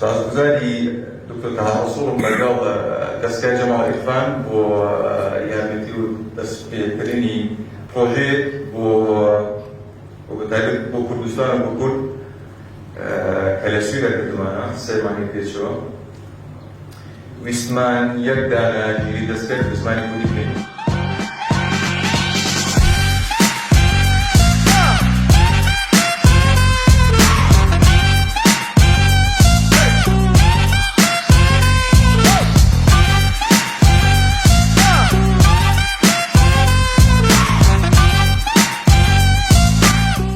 سوپاسگوزاری دکتۆر تەها ڕەسوڵم لەگەڵ دەستگای جەماڵ عیرفان بۆ یارمەتی و دەستپێکردنی پڕۆژەیەک بۆ بەتایبەت بۆ کوردستان و بۆ کورد کە لە سویدا کردومانە سێ مانگی پێچووە ویستمان یەک دانە ژیری دەستکرد بە زمانی کوردی بکەین.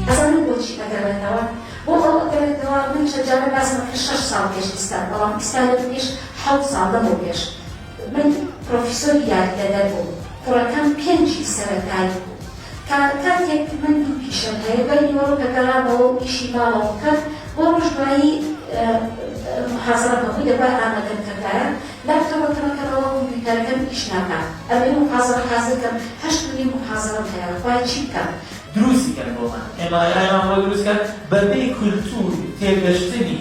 ئەزانن بۆچی ئەگەڕێتەوە؟ بۆ ئەوە ئەگەڕێتەوە من چەند جارە باسم کرد شەش ساڵ پێش ئیستا بەڵام ئیستا لە پێش حەوت ساڵ لەمەو پێش من پرۆفیسۆری یاریدەدەر بووم کوڕەکەم پێنجی سەرەتایی بوو کە کاتێک من دوو پیشەم هەیە دوای نیوەڕۆ کە گەڕامەوە و ئیشی ماڵەوەم کرد بۆ ڕۆژ دوایی موحازەرەم هەبوو دەبوایە ئامادەم کردایە لاپتۆپەکەم ئەکەمەوە کۆمپیوتەرەکەم ئیش ناکا ئەمەوێ موحازەرە حازر کەم 8:30 موحازەرەم هەیە خوایە چی بکەم؟ دروستی کەن بۆمان ئێمە AI مان بۆ دروست کەن بەپێی کولتور تێگەشتنی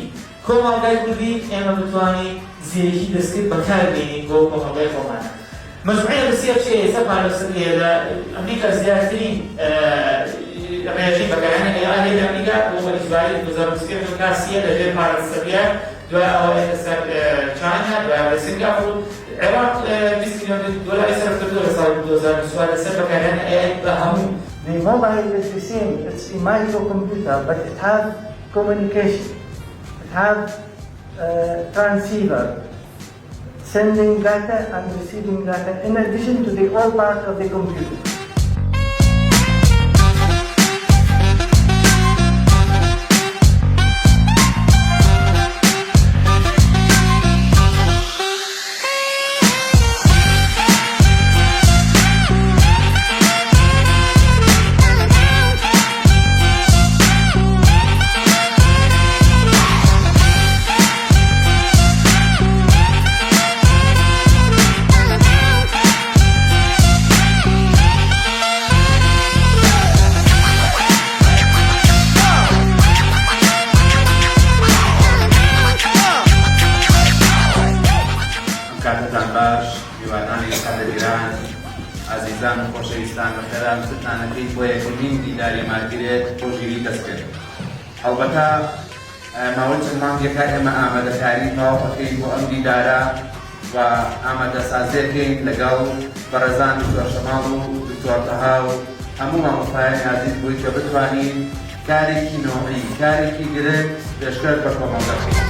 کۆمەڵگای کوردی ئێمە بتوانین زیرەکی دەستکرد بەکار بێنین بۆ کۆمەڵگای خۆمانە مەجموعەی research هەیە ئێستا پارێزگەیە لە ئەمریکا زیاترین ڕێژەی بەکارهێنانی AI هەیە لە ئەمریکا بۆ بە ئیجباری 2025 ئەمریکا سیە لە ژێر پارێزگەیە دوای ئەوە ئێتە سەر چاینا دوای لە سنگاپور عێراق 20 میلیۆن دۆلاری سەرف کردووە لە ساڵی 2024 لەسەر بەکارهێنانی AI بە هەموو The mobile is the same. It's a microcomputer, but it has communication. It has transceiver, sending data and receiving data in addition to the all parts of the computer. ئەم کاتەتان باش میوانانی قەدرگران، ئازیزان و خۆشەویستان بەخێرهاتنتان ئەکەین بۆ یەکەمین دیداری مارگرێت بۆ ژیری دەستکرد. هەڵبەتە ماوەی چەند مانگێکە ئێمە ئامادەکاری تەواو ئەکەین بۆ ئەم دیدارە و ئامادەسازیەکەین لەگەڵ بەڕێزان دکتۆر شەماڵ و دکتۆر تەها و هەموو مامۆستایانی ئازیز بۆی کە بتوانین کارێکی نەوعی کارێکی گرنگ پێشکەش بە کۆمەڵگە بکەین.